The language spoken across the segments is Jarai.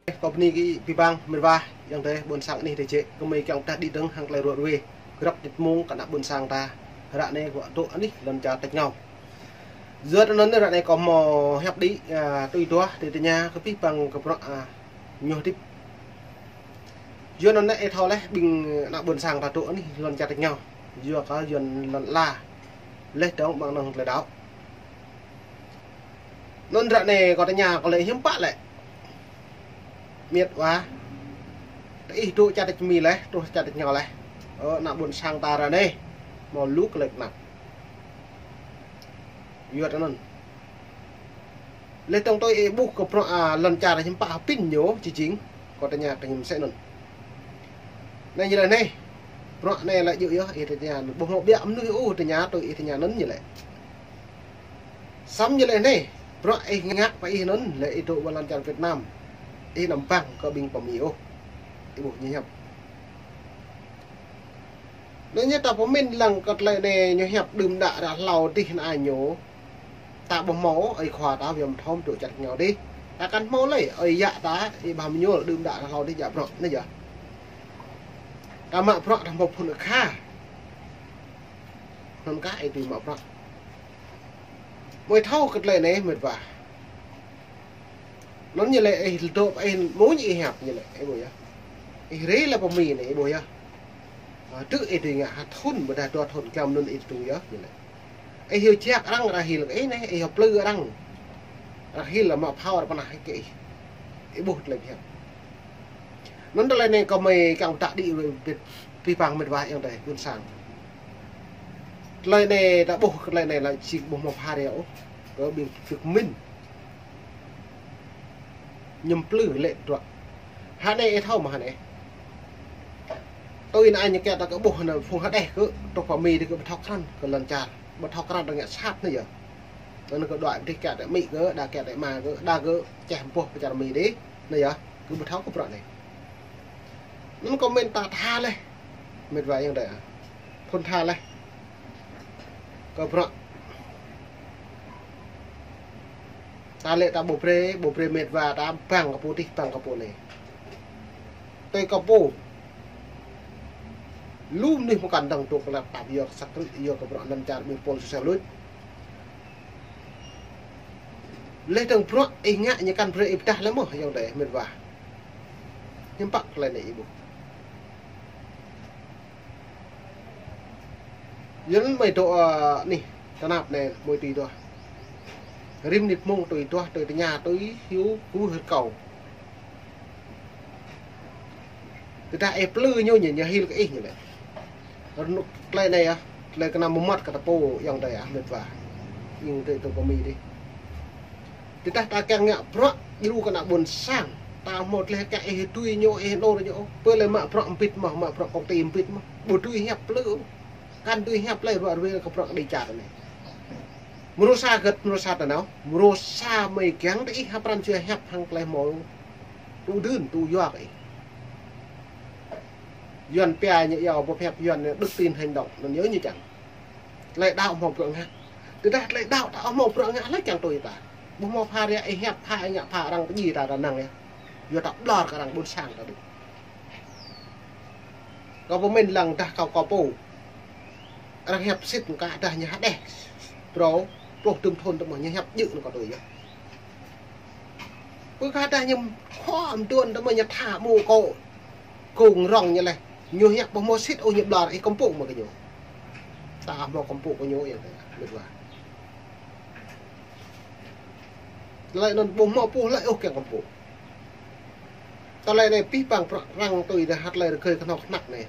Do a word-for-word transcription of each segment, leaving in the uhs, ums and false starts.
Kâo bơni kơ abih bang met wa, ayŏng adơi ƀôn sang anih tơjĕ, kơmơi kiăng pơdah đĭ dơ̆ng hăng tơlơi ruă ruê. Grăp djŏp mông kơ ană ƀôn sang ta, ră anai kâo dŏ anih lŏn čar tač rơngiao. Yua anŭn ră anai kâo hmâo hiăp đĭ, a, tui duah, tui tơña kơ abih bang kơ bruă, a, ñu hơdip. Yua anŭn ih thâo laih ƀing ană ƀôn sang ta dŏ anih lŏn čar tač rơngiao. Yua kơ yua lŏn ala. Laih dơ̆ng ƀing anŭn tơlơi đaŏ. Anŭn ră anai kâo tơña kâo lĕ hiư̆m pă lĕ. Met wa. Tơ ih dŏ čar tač Mi laih, truh čar tač rơngiao laih. Ơ, ană ƀôn sang ta ră anai. Hmâo lu tơlơi kơnap. Yua anŭn. Laih dơ̆ng tui ih ƀuh kơ bruă, a, lŏn čar hiư̆m pă hơpĭn ñu, či jing. Kâo tơña kơ ñu mơsĕ anŭn. Anai ñu laĭ anai. Bruă anai laĭ djơ̆ yơh, ih tơña. Ƀu hmâo ƀiă mơnuih ôh tơña, tui ih tơña anŭn ñu laĭ. Samơ̆ ñu laĭ anai. Bruă ih ngă pơ ih anŭn, laĭ ih dŏ ƀơi lŏn čar Việt Nam. Ih anăm bang kơ ƀing pơ Mi ôh. Ih ƀuh ñu hiăp. Anŭn ñu ta pơmĭn lăng kơ tơlơi anai ñu hiăp đưm đă ră hlâo dih anai ñu. Ta ƀu hmâo ơi khua ta viêm thom dŏ čar tač rơngiao dih. Ta kăn hmâo lơi, ơi yă ta, ih ƀu hmâo ñu đưm đă ră hlâo dih djă bruă, anai yơh. Ta mă bruă ta hmâo phŭn akha. Anŭn kah ih tui mă bruă. Mơi thâo kơ tơlơi anai met wa. Anŭn ñu laĭ ih dŏ pơ ih mơ̆n ih hiăp ñu laĭ, ih ƀuh yơh. Ih rai lĕ pơ Mi anai, ih ƀuh yơh. A, tơ ih tui ngă ha thŭn ƀôdah dua thŭn kiăng anŭn ih tui yơh ñu laĭ. Ih hyu jak arăng arăng hil kơ ih anai, ih hyu plư arăng. Arăng hil lĕ mă phao arăng pơnah kơ ih. Ih ƀuh tơlơi hiăp. Anŭn tơlơi anai kâo mơi kiăng pơtă đĭ abih bang met wa ayŏng adơi ƀôn sang. Tơlơi anai ta ƀuh kơ tơlơi anai laĭ či ƀuh hmâo pha rai ôh. Kơ ƀing Việt Minh. Ñu plư lĕ truă. Hă anai ih thâo mơ̆ hă anai. Tui anai ñu kiăng ta kơ ƀuh anai phung hơđeh kơ, truh pơ Mi dih kơ ƀu thâo krăn kơ lŏn čar. Ƀu thâo krăn ta ngă sat anai yơh. Anŭn kơ đuaĭ dih kiăng ta Mi kơ, đa kiăng ta Ma kơ, đa kơ čeh boh pơ čar Mi dih. Anai yơh, kơ ƀu thâo kơ bruă anai. Anŭn kâo mĭn ta tha laih. Met wa ayŏng adơi. Phŭn tha laih. Kơ bruă. Ta lĕ ta ƀu brơi, ƀu brơi met wa ta bang kơ pô dih, bang kơ pô anai. Tui kơ pô. Lu mơnuih mơkăn dơ̆ng dŏ kơ lăp tap yua kơ săk krư̆, yua kơ bruă lŏn čar ƀing pôl susah luč. Laih dơ̆ng bruă ih ngă ñu kăn brơi ih pơdah lĕ mơ̆, ayŏng adơi, met wa. Hiư̆m pă tơlơi anai ih ƀuh. Yua anŭn mơi dŏ, ơ, anih, tơnap anai, mơi tui duah. Rĭm nit mông tui duah, tui tơña, tui hyu, kơ hơ̆t kâo. Tơdah ih plư ñu ñu, ñu hil kơ ih ñu laĭ. Rơnŭk tơlơi anai yơh, tơlơi kơnam mơmŏt kơ ta pô ayŏng adơi ah, met wa. Ayŏng adơi tơ pơ Mi dih. Tơdah ta kiăng ngă bruă djru kơ ană ƀôn sang, ta hmâo tơlơi kiăng ih tui ñu, ih nô ñu. Pơ lĕ mă bruă mbĭt mơ̆, mă bruă công ty mbĭt mơ̆. Ƀu tui hiăp plư. Kăn tui hiăp plư ruă ruê kơ bruă kơđi čar anai. Mrô sa gơ̆t, mrô sa tơnao, mrô sa mơi kiăng tơ ih hăp pran jua hiăp hăng tơlơi hmâo. Tŭ dưn, tŭ yua kơ ih. Yuan pia ñu yua, ƀu hiăp Yuan ñu đức tin hành động, anŭn yơh ñu čang. Tơlơi đaŏ hmâo bruă ngă. Tơdah tơlơi đaŏ ta hmâo bruă ngă lĕ kiăng tui ta. Ƀu hmâo pha rai ih hiăp pha ih ngă pha arăng pơdjai ta rơnang yơh. Yua ta ƀlŏr kơ arăng ƀôn sang ta dih. Kâo pơmĭn lăng dah kâo kâo pô. Arăng hiăp sĭt kơ dah ñu hơđeh. Brô, pluh dŭm thŭn tơmơ̆ ñu hiăp djơ̆ anŭn kâo tui yơh. Pơ kơ dah ñu khŏm tuan tơmơ̆ ñu tha mơ̆ kâo. Kông rŏng ñu laih. Ñu hiăp ƀu hmâo sĭt ôh ñu ƀlŏr ih kơmpŭ mơ̆ kơ ñu. Ta hmâo kơmpŭ kơ ñu yơh, met wa. Tơlơi anŭn ƀu hmâo pô laĭ ôh kiăng kơmpŭ. Tơlơi anai abih bang bruă arăng tui dah hăt tơlơi rơgơi kơnŏk kơnăk anai.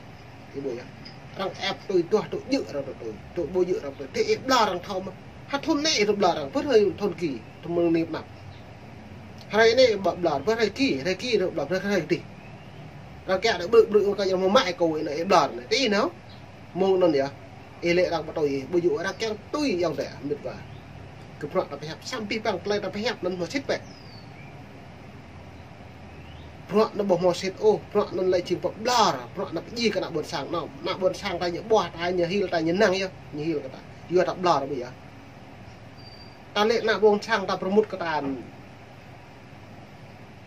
Ih ƀuh yơh. Arăng ĕp tui duah tŭ djơ̆ arăng tui. Tŭ ƀu djơ̆ arăng tui. Tơ ih ƀlŏr arăng thâo mơ̆. Hă thŭn anai ih tŭ ƀlŏr arăng. Pơ hrơi thŭn ki. Tơ mơ̆ng anai pơnăp. Hrơi anai ƀlŏr. Pơ hrơi ki. Hrơi ki tŭ ƀlŏr. Pơ hrơi dih. Arăng kiăng dah ƀrư̆ ƀrư̆ kơ ñu mơ̆ mă kâo anai ih ƀlŏr anai. Tơ ih nao. Mơ̆ng anŭn yơh. Ih lĕ arăng ƀu tui, ƀu djơ̆ arăng kiăng tui ayŏng adơi, met wa. Kơ bruă ta pơhiăp, samơ̆ abih bang tơlơi ta pơhiăp anŭn hmâo sĭt bĕ. Bruă anŭn ƀu hmâo sĭt ôh, bruă anŭn lĕ jing pơƀlŏr, bruă anŭn pơdjai kơ ană ƀôn sang anŭn. Ană ƀôn sang ta ñu ƀuah ta, ñu hil ta, ñu năng yơh, ñu hil kơ ta. Yua ta ƀlŏr ƀu yơh. Ta lĕ ană ƀôn sang ta pơrơmŭt kơ ta.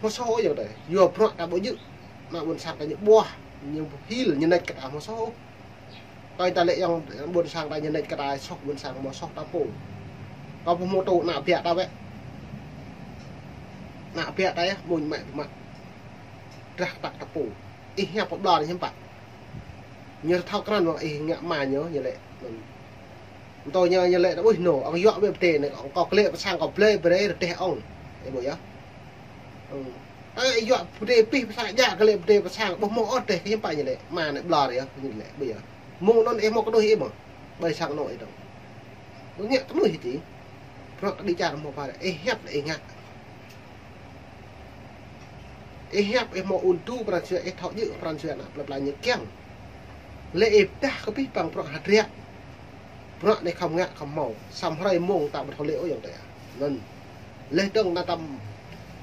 Hmâo soh ôh ayŏng adơi. Yua bruă ta ƀu djơ̆. Ană ƀôn sang ta ñu ƀuah, ñu hil, ñu nač kơ ta hmâo soh ôh. Kơ ta lĕ ayŏng ƀôn sang ta ñu nač kơ ta soh ƀôn sang hmâo soh ta pô. Kâo ƀu hmâo tŭ ană biă ta wĕ. Ană biă ta yơh, mơ̆ng mĕ mă. Drah kơtăk ta pô. Ih hiăp pơblŏr hiư̆m pă. Ñu thâo krăn mơ̆ ih ngă mă ñu, ñu lĕ. Anŭn tơ ñu, ñu lĕ, ui, nô, ŏng yua wĕ pơtê anai, ŏng kâo klĕ pơ sang kâo blơi brơi rơdêh ŏng. Ih ƀuh yơh. Ơ, yua pơtê pih pơ sang, djă klĕ pơtê pơ sang, ƀuh mơ̆ ôh rơdêh, kơ hiư̆m pă ñu lĕ, mă anai ƀlŏr yơh, ñu lĕ, ƀuh yơh. Mơ̆ng anŭn ih hmâo kơnuih ih mơ̆, ƀơi sang anŏ ih dơ̆ng. Ƀu ngă kơnuih ih či. Bruă kơ đĭ čar hmâo pha, ih hiăp lĕ ih ngă. Ih hiăp ih hmâo ŭn tŭ pran jua, ih thâo djơ̆ pran jua ană plơi pla ñu kiăng. Lĕ ih pơdah kơ abih bang bruă hơdră. Bruă anai khŏm ngă khŏm hmâo. Samơ̆ hrơi mông ta ƀu thâo lĕ ôh ayŏng adơi. Anŭn. Leh dơ̆ng anai ta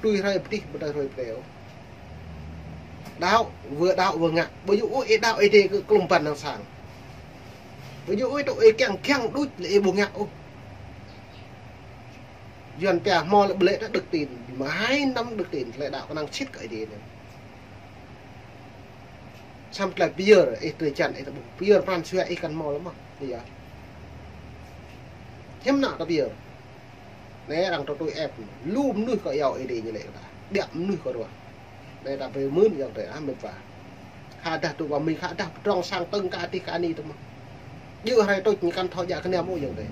tui hrơi pơdih ƀu tui hrơi pơdih ôh. Đaŏ, wơ̆ đaŏ wơ̆ ngă. Ƀu djơ̆ ôh ih đaŏ ih dê kơ klum ban năng sang. Ƀu djơ̆ ôh ih tŭ ih kiăng kiăng đôč lĕ ih ƀu ngă ôh. Yuan pia hmâo lĕ ƀlĕ ta đức tin, mă hai năm đức tin, tơlơi đaŏ kơnang sĭt kơ Ơi Adai anai. Samơ̆ tơlơi pơyơr, ih drơi jăn, ih ta ƀuh pơyơr pran jua ih kăn hmâo lĕ mơ̆, ih yơh. Hiư̆m nă ta pơyơr. Anai arăng tơtui ĕp, lu mơnuih kơ iâu Ơi Adai ñu lĕ kơ ta. Biă mơnuih kơ ruah. Anai ta brơi mưn ayŏng adơi ah, mĕt wa. Khă dah tŭ wa mĭn, khă dah pơdrŏng sang tơ̆ng kơ adih kơ ani tơ mơ̆. Djơ̆ hrơi tŭč ñu kăn thâo djă kơnăm ôh ayŏng adơi.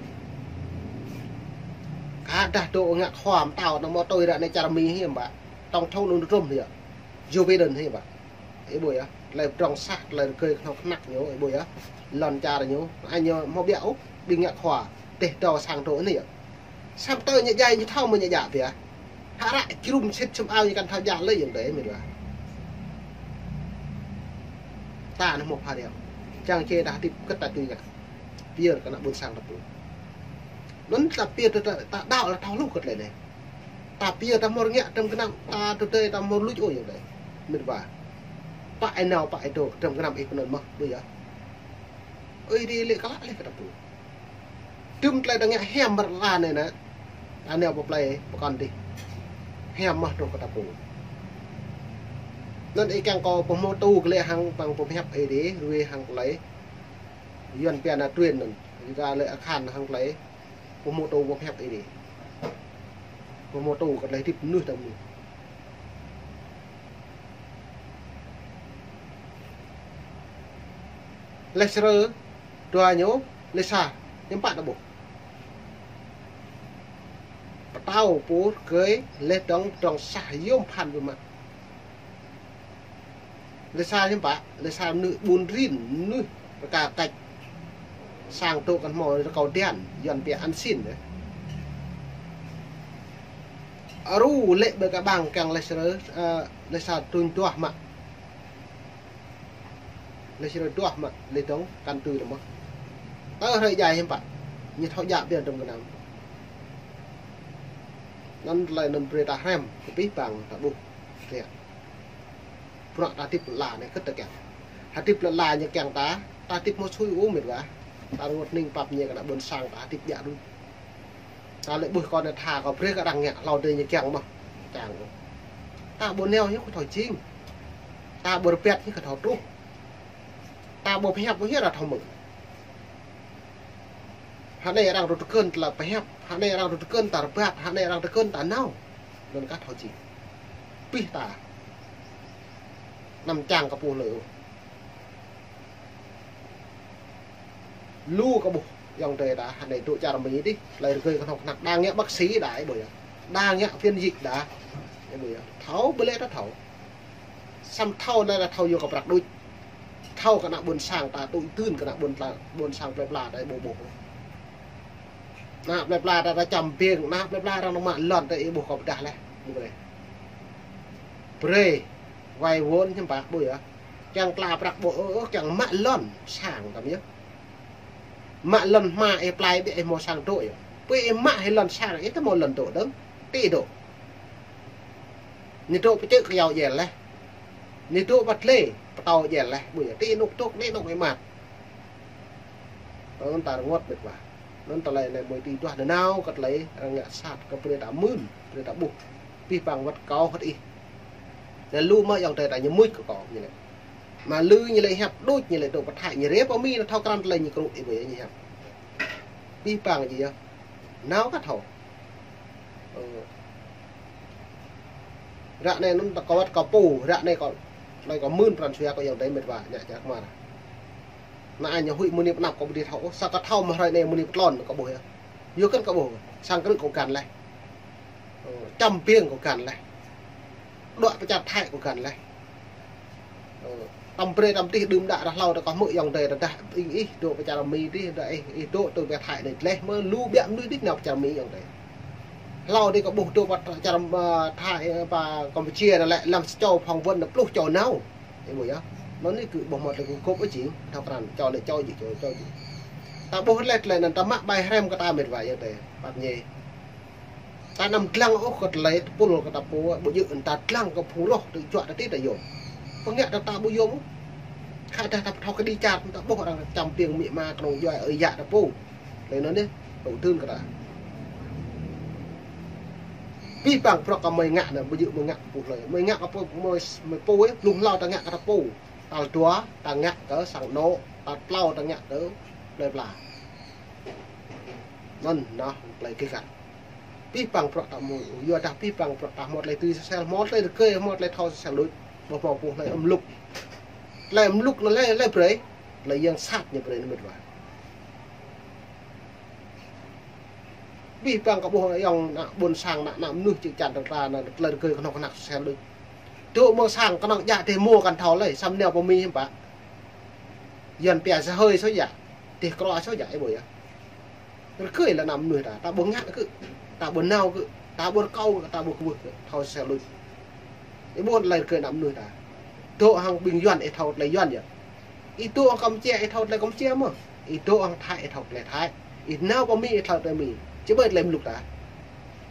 Khă dah tŭ ngă khua mơtao nao mơ̆ tui ră anai čar Mi hiư̆m pă. Tổng thống anŭn trŭm hiư̆m. Joe Biden hiư̆m pă. Ih ƀuh yơh. Tơlơi pơdrŏng sah, tơlơi rơgơi kơhnâo kơhnăk ñu, ih ƀuh yơh. Lŏn čar ñu, anai ñu hmâo biă ôh, ƀing ngă khua. Teh dâo sang dŏ anai yơh. Samơ̆ tơ ñu djai ñu thâo mơ̆ ñu djă biă. Hă ră jrum sĭt sum ao ñu kăn thâo djă lơi ayŏng adơi mĭn wa. Ta anai hmâo pha reo. Čang čê ta hơdip kơ̆t ta tui ngă. Pơyơr kơ ană ƀôn sang ta pô. Anŭn ta pơyơr ta, ta đaŏ lĕ thâo hluh kơ tơlơi anai. Ta pơyơr ta hmâo rơngiă tơm gơnam, ta tơdơi ta hmâo luč ôh ayŏng adơi. Mĭn wa. Pă ih nao pă ih dŏ tơm gơnam ih pơnăn mơ̆, ƀuh yơh. Ơi Adai lĕ klă lĕ kơ ta pô. Tơm tơlơi ta ngă hiam mơ̆ ră anai nă. Ta nao pơ plơi pơkŏn dih. Hiam mơ̆ truh kơ ta pô. Anŭn ih kiăng kâo pơhmô tŭ glaĭ hăng păng pơhiăp Ơi Adai, ruai hăng tơlơi. Yuan pia ană truyền anŭn. Ih ta lĕ akhan hăng tơlơi. Pơhmô tŭ pơhiăp Ơi Adai. Pơhmô tŭ kơ tơlơi hơdip mơnuih ta mơnuih. Leh sơrơ dua ñu, leh sa, hiư̆m pă ta ƀuh. Pơtao pô rơgơi, leh dơ̆ng, dơ̆ng sah yôm phăn biă mă. Leh sa hiư̆m pă, leh sa mơnuih ƀun rin, mơnuih rơka kač. Sang dŏ kăn hmâo rơkâo tian, Yuan pia ăn xin yơh. Aru lĕ ƀơi kơ ƀang kiăng leh sơrơ, ơ, leh sa tuñ duah mă. Leh sơrơ duah mă, leh dơ̆ng kăn tui lĕ mơ̆. Tơ hrơi djai hiư̆m pă, ñu thâo djă biă tơm gơnam. Anŭn tơlơi anŭn brơi ta hrăm, kơ abih bang ta ƀuh. Rĕ. Bruă ta hơdip lŏn ala anai kơ̆t ta kiăng. Hơdip lŏn ala ñu kiăng ta, ta hơdip hmâo sui ôh mĭn wa. Ta rơngot hning pap ñe kơ ană ƀôn sang ta hơdip djă đôč. Ta lĕ ƀuh kơ anai tha kơ brơi kơ arăng ngă hlâo dơi ñu kiăng mơ̆. Čang ôh. Ta ƀu nao hiư̆m kơ thâo jing. Ta ƀu rơbat hiư̆m kơ thâo truh. Ta ƀu pơhiăp ƀu hiăp ta thâo mơ̆. Hă anai arăng rơ̆ tơkơn ta lăp pơhiăp, hă anai arăng rơ̆ tơkơn ta rơbat, hă anai arăng tơkơn ta nao. Anŭn kah thâo jing. Pih ta. Anăm čang kơ pô hlơi ôh. Lu kơ ƀuh ayŏng adơi ta, hă anai dŏ čar Mi dih, tơlơi rơgơi kơhnâo kơhnăk đa ngă bác sĩ đa, ih ƀuh yơh. Đa ngă phiên dịch đa, ih ƀuh yơh. Thâo ƀơi lĕ ta thâo. Samơ̆ thâo anai ta thâo yua kơ prăk đôč. Thâo kơ ană ƀôn sang ta, tui dưn kơ ană ƀôn pla-, ƀôn sang plơi pla ta ih ƀuh ƀuh. Ană plơi pla ta, ta čăm ƀing, ană plơi pla arăng nao mă lŏn ta ih ƀuh kơ pơdah leh. Ƀuh leh. Brơi, vay vốn hiư̆m pă ƀuh yơh. Kiăng tla prăk ƀuh ôh, kiăng mă lŏn sang tăm yơh. Mă lŏn hma ih plai biă ih hmâo sang dŏ yơh. Pơ ih mă hĭ lŏn sang, ih ta hmâo lŏn dŏ dơ̆ng. Ti dŏ. Ñu dŏ pơčơ̆ kơyâo djel leh. Ñu dŏ pơ tlê, pơtâo djel leh. Ƀuh yơh, ti anŭk dŏ, ti anŭk ih mă. Anŭn ta rơngot mĭt wa. Anŭn tơlơi anai mơi tui duah nanao kơ tơlơi arăng ngă sat kơ brơi ta mưn, brơi ta ƀuh. Abih bang wơ̆t kâo hơ̆t ih. Anai lu mơ̆ ayŏng adơi ta ñu mŭt kơ kâo ñu lĕ. Mă lư ñu lĕ hiăp đôč ñu lĕ dŏ pơ Thái ñu rĕ pơ Mi anŭn thâo krăn tơlơi ñu krŭ ih ƀuh ñu hiăp. Abih bang jih yơh. Nao kơ thâo. Ơ. Ră anai anŭn ta kơ wơ̆t kơ pô, ră anai kơ, anai kơ mưn pran jua kơ ayŏng adơi mĕt wa, ñă čar kmar. Anai ñu huĭ mơni pơnăp kơ ƀu dih thâo, sa kơ thâo mă hrơi anai mơni pơtlon kơ ƀuh yơh. Yua kơ kơ ƀuh, sang krư̆ kơ găn laih. Ơ, čăm biêng kơ găn laih. Đuaĭ pơ čar Thái kơ găn laih. Ơ, tăm brơi tăm tih đưm đă ră hlâo ta kơ hmư̆ ayŏng adơi ta dah ing ih dŏ pơ čar Mi dih, dah ih, ih dŏ tơ pơ Thái anai laih mơ̆ lu biă mơnuih dih nao pơ čar Mi ayŏng adơi. Hlâo dih kơ ƀuh dŏ pơ čar, ơ, Thái, ơ, pơ Campuchia anai lĕ lăm sa čô phỏng vấn anai pluh čô nao. Ih ƀuh yơh. Anŭn anai kơ ƀuh mơ̆t lĕ kơ gŏp ơ jing, thâo krăn, čô lĕ čô jing, čô, čô jing. Ta ƀuh lĕ tơlơi anŭn ta mă ƀai hrăm kơ ta mĕt wa ayŏng adơi. Pap ñe. Ta anăm dlăng ôh kơ tơlơi tơpul kơ ta pô, ƀu djơ̆ ta dlăng kơ phung roh tơ juă ta tih ta yôm. Pơngă ta ta ƀu yôm ôh. Khă dah ta thâo kơ djai čar ta ƀuh arăng čăm biêng amĭ ama kơnơ̆ng djuai ơi yă ta pô. Tơlơi anŭn anai, tŭ tưn kơ ta. Abih bang bruă kơ mơi ngă anai, ƀu djơ̆ mơi ngă kơ pô hlơi. Mơi ngă kơ pô, mơi, mơi pô, ơ, blung hlâo ta ngă kơ ta pô. Tal dua, ta ngă kơ sang anŏ, tal klâo ta ngă kơ plơi pla. Anŭn, anai, tơlơi gêh găt. Abih bang bruă ta mui, yua dah abih bang bruă ta hmâo tơlơi tui sosel, hmâo tơlơi rơgơi, hmâo tơlơi thâo sosel đôč, ƀu hmâo pô hlơi mlŭk. Tơlơi mlŭk anŭn lĕ, lĕ brơi, tơlơi yang sat ñu brơi anŭn mĕt wa. Abih bang kơ ƀuh ayŏng ană ƀôn sang, ană, ană mơnuih čư̆ čan ta, ta, ană tơlơi rơgơi kơnơ̆ng kơnăk sosel đôč. Dŏ mơ̆ng sang kơnơ̆ng djă dêh mơ̆ kăn thâo lơi, samơ̆ nao pơ Mi hiư̆m pă. Yuan pia sa hơi sô yă, dêh krua sô yă, ih ƀuh yơh. Rơgơi lĕ ană mơnuih ta, ta ƀu ngă kơ, ta ƀu nao kơ, ta ƀu rơkâo kơ, ta ƀu kwưh kơ, thâo sel lui. Ih ƀuh tơlơi rơgơi ană mơnuih ta. Dŏ hăng ƀing Yuan ih thâo tơlơi Yuan yơh. Ih dŏ hăng Kampuchia ih thâo tơlơi Kampuchia mơ̆. Ih dŏ hăng Thái ih thâo tơlơi Thái. Ih nao pơ Mi ih thâo tơlơi Mi. Či ƀai tơlơi mlŭk ta.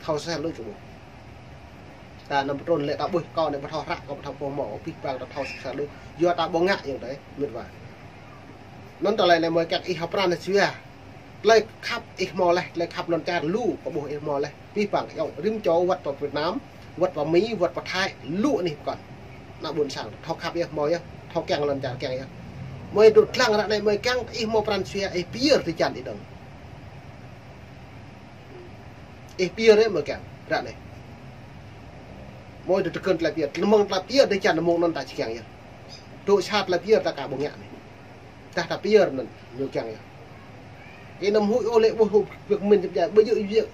Thâo sel lui kơ ƀuh. Ta anăm pơtrŭn lĕ ta ƀuh kâo anai ƀu thâo hră kâo ƀu thâo pô hmâo, abih bang ta thâo sel lui. Yua ta ƀu ngă ayŏng adơi, mĕt wa. Anŭn tơlơi anai mơi kiăng ih hơpran jua. Tơlơi khăp ih hmâo laih, tơlơi khăp lŏn čar lu kơ ƀuh ih hmâo laih. Abih bang ayŏng rĭm čô wơ̆t pơ Việt Nam, wơ̆t pơ Mi, wơ̆t pơ Thái, lu anih pơkŏn. Ană ƀôn sang, thâo khăp yơh hmâo yơh, thâo kiăng lŏn čar kiăng yơh. Mơi dŏ dlăng ră anai mơi kiăng ih hmâo pran jua, ih pơyơr tơčan ih dơ̆ng. Ih pơyơr yơh mơi kiăng, ră anai. Mơi dŏ tơkơn tơlơi pơyơr, tơlơi mơ̆ng tơlơi pơyơr tơčan mơ̆ng anŭn ta či kiăng yơh. Dŏ sa tơlơi pơyơr ta aka ƀu ngă anai. Dah ta pơyơr anŭn, ñu kiăng yơh. Ih anăm huĭ ôh lĕ ƀuh ƀiă kơ mĭn pơdjai, ƀu djơ̆, ƀu djơ̆.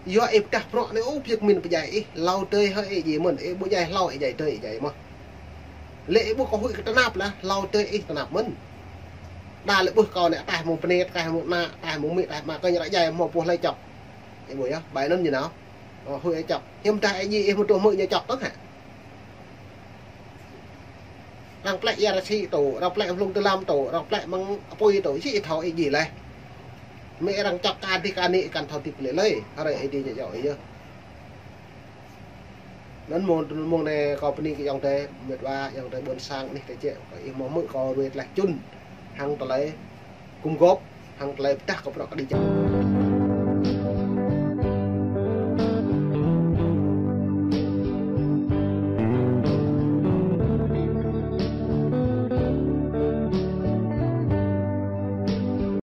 Yua ih pơdah bruă anai ôh ƀiă kơ mĭn pơdjai ih, hlâo adơi hơ ih djai mơ̆n, ih ƀu djai hlâo ih djai adơi ih djai mơ̆n. Lĕ ih ƀuh kơ huĭ kơ tơnap lah, hlâo adơi ih tơnap mơ̆n. Đa lĕ ƀuh kâo anai ataih mơ̆ng bơnai, ataih mơ̆ng ană, ataih mơ̆ng amĭ, ataih ama kơ ñu ră djai hmâo pô hlơi čŏk. Ih ƀuh yơh, ƀai anŭn ñu nao. Ơ, huĭ ih čŏk. Hiư̆m dah ih djai ih mơ̆ tŭ hmư̆ ñu čŏk tơ̆ng hă? Arăng plĕ ia rơsĭ tŭ, arăng plĕ hlung tơlam tŭ, arăng plĕ mơ̆ng apui tŭ, či ih thâo ih djai laih. Mơ̆ arăng čŏk kơ adih kơ anih kăn thâo hơdip lĕ lơi, hrơi ih djai ñu djơ̆ ih yơh. Anŭn mơ̆ng, mơ̆ng anai kâo bơni kơ ayŏng adơi, mĕt wa, ayŏng adơi ƀôn sang anih tơčĕ, kơ ih hmâo hmư̆ kâo ruai tơlơi čun, hăng tơlơi gum gôp, hăng tơlơi pơdah kơ bruă kơđi čar.